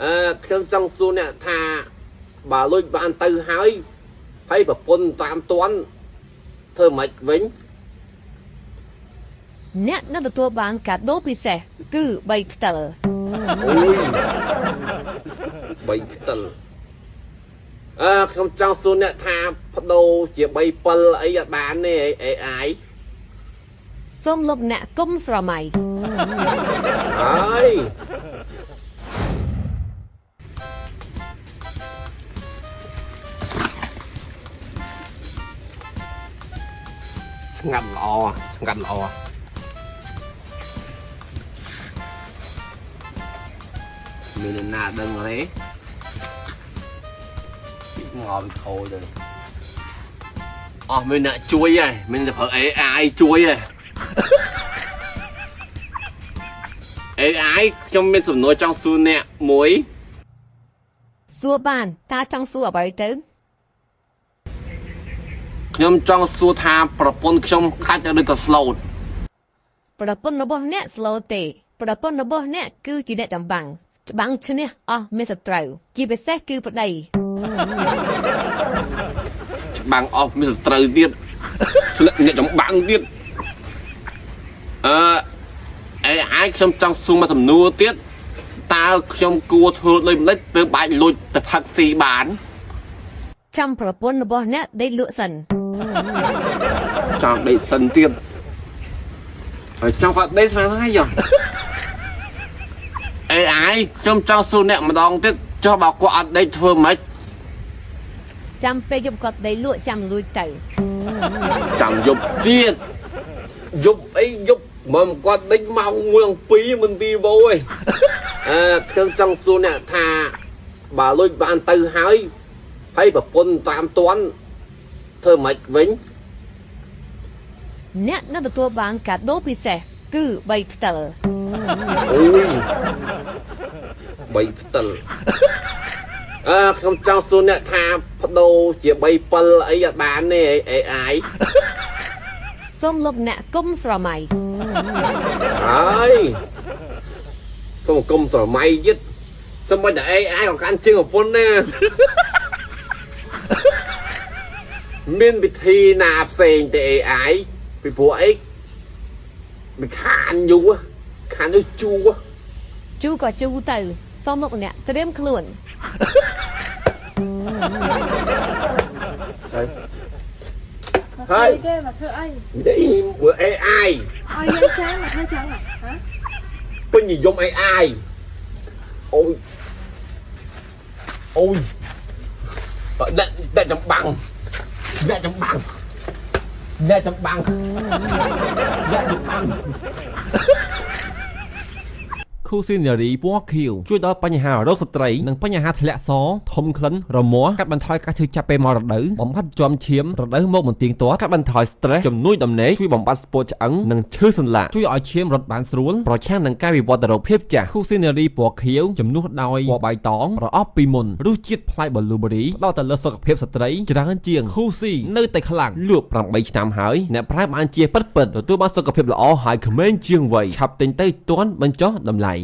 អឺខ្ញុំចង់សួរអ្នកថាបើលួចបានទៅហើយហើយប្រពន្ធតាមទាន់ធ្វើម៉េចវិញ អ្នកនឹងទទួលបានកាដូពិសេសគឺ3ផ្តិល អូយបីផ្តិលអឺខ្ញុំចង់សួរអ្នកថាបដូរជា3ពិលអីអត់បានទេ AI សូមលោកអ្នកគុំស្រមៃ ហើយស្ងាត់ល្អស្ងាត់ល្អមានអ្នកណាដឹងទេពីងល់ពីខូចទៅអស់មានអ្នកជួយហើយមានតែប្រើ AI ជួយហើយ AI ខ្ញុំមានសំណួរចង់សួរអ្នកមួយ សួរបានតើចង់សួរអ្វីទៅ ខ្ញុំចង់សួរថាប្រពន្ធខ្ញុំខាច់ឬក៏ស្លូត ប្រពន្ធរបស់អ្នកស្លូតទេប្រពន្ធរបស់អ្នកគឺជាអ្នកចម្បាំងច្បាំងឈ្នះអស់មានសត្រូវជាពិសេសគឺប្តី ច្បាំងអស់មានសត្រូវទៀតស្លាក់អ្នកចម្បាំងទៀតអឺ AI ខ្ញុំចង់សួរមួយសំណួរទៀតតើខ្ញុំគួរធ្វើដូចម្ដេចទើបអាចលួចទៅផឹកស៊ីបាន ចាំប្រពន្ធរបស់អ្នកដេកលក់សិន ចង់ដេកសិនទៀតហើយចង់គាត់ដេកស្មានថ្ងៃយោ AI ខ្ញុំចង់សួរអ្នកម្ដងទៀតចុះបើគាត់អត់ដេកធ្វើម៉េច ចាំពេលយប់គាត់ដេកលក់ចាំលួចទៅ ចាំយប់ទៀតយប់អីយប់មកគាត់ដេញម៉ោង1ម៉ោង2មិនពីវោឯងអឺខ្ញុំចង់សួរអ្នកថាបើលួចបានទៅហើយហើយប្រពន្ធតាមទាន់ធ្វើម៉េចវិញ អ្នកនឹងទទួលបានកាដូពិសេសគឺ3ផ្តិល អូយបីផ្តិលអឺខ្ញុំចង់សួរអ្នកថាបដូរជា3ពិលអីអត់បានទេ AI សូមលោកអ្នកគុំស្រមៃ ហើយសូមគុំស្រមៃទៀតសូមមិនតែ AI ក៏កាន់ជាងប្រពន្ធដែរមានវិធីណាផ្សេងទេ AI ពីព្រោះអីវាខានយូរខានយូរជួ ជូក៏ជូទៅសូមលោកអ្នកត្រៀមខ្លួន ហើយ មក ហើយ ធ្វើអីគេមកធ្វើអី និយាយមួយ AI ឲ្យយើងចានមកធ្វើចឹងហ៎ហ៎ ពេញនិយម AI អូយអូយបើដាក់ដាក់ចំបាំងដាក់ចំបាំងដាក់ចំបាំងដាក់ចំបាំង គូស៊ីនារីពណ៌ខៀវជួយដល់បញ្ហារោគស្ត្រីនិងបញ្ហាធ្លាក់សធំក្លិនរមាស់កាត់បន្ថយការឈឺចាប់ពេលមករដូវបំបត្តិជាំឈាមរដូវមកមិនទៀងទាត់កាត់បន្ថយ stress ជំនួយដំណេកជួយបំបត្តិស្ពោតឆ្អឹងនិងឈឺសន្លាក់ជួយឲ្យឈាមរត់បានស្រួលប្រឆាំងនឹងការវិវត្តទៅរកភាពចាស់គូស៊ីនារីពណ៌ខៀវជំនួសដោយពណ៌បៃតងប្រអប់ពីមុនរសជាតិផ្លែ blueberry ផ្ដោតទៅលើសុខភាពស្ត្រីច្រើនជាងគូស៊ីនៅតែខ្លាំងលក់8ឆ្នាំហើយអ្នកប្រើបានជាពិតៗទទួលបានសុខភាពល្អហើយក្មេងជាងវ័យឆាប់ទិញទៅទាន់បញ្ចុះតម្លៃ